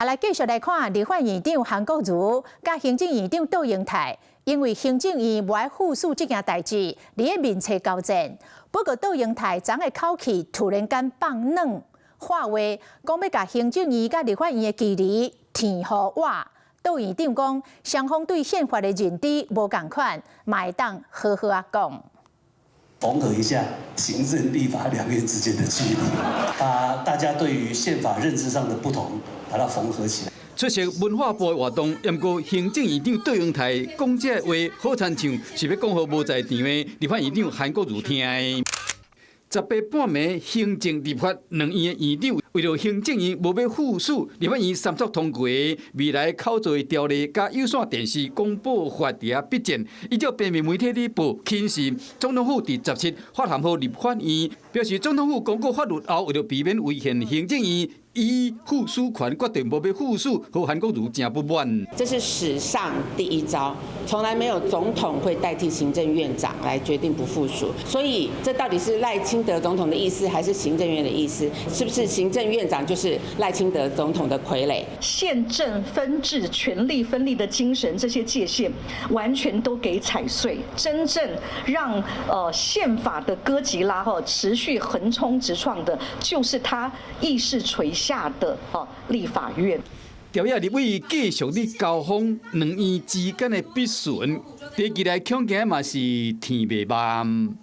來繼續來看立法院長韓國瑜佮行政院長卓榮泰，因為行政院無愛副署這件代誌，佇咧面冊交戰。不過卓榮泰昨的口氣突然間放軟，話話講欲共行政院佮立法院的距離填予倚。卓院長講，雙方對憲法的認知無仝款，嘛會當好好仔講。縫合一下行政立法兩院之間的距離，把大家對於憲法認知上的不同，把它縫合起來。出席文化部的活動，毋過行政院長卓榮泰講這話，好親像是欲講予無在場的立法院長韓國瑜聽的。18半暝，行政立法兩院的院長為著行政院無欲副署立法院三讀通過的未來口座條例佮有線電視廣播法佇遐筆戰，依照平面媒體咧報，顯示總統府佇17發函予立法院，表示總統府公告法律後，為著避免違憲，行政院依副署權決定無欲副署，予韓國瑜誠不滿。這是史上第一遭，從來沒有總統會代替行政院長來決定不副署，所以這到底是賴清德總統的意思，還是行政院的意思？是不是行政院長就是賴清德總統的傀儡？憲政分治、權力分立的精神，這些界限完全都給踩碎，真正讓憲法的哥吉拉哈持續橫衝直撞的，就是他議事垂下的立法院。朝野立委繼續咧交鋒兩院之間的筆順，提起來恐驚嘛是天袂慢。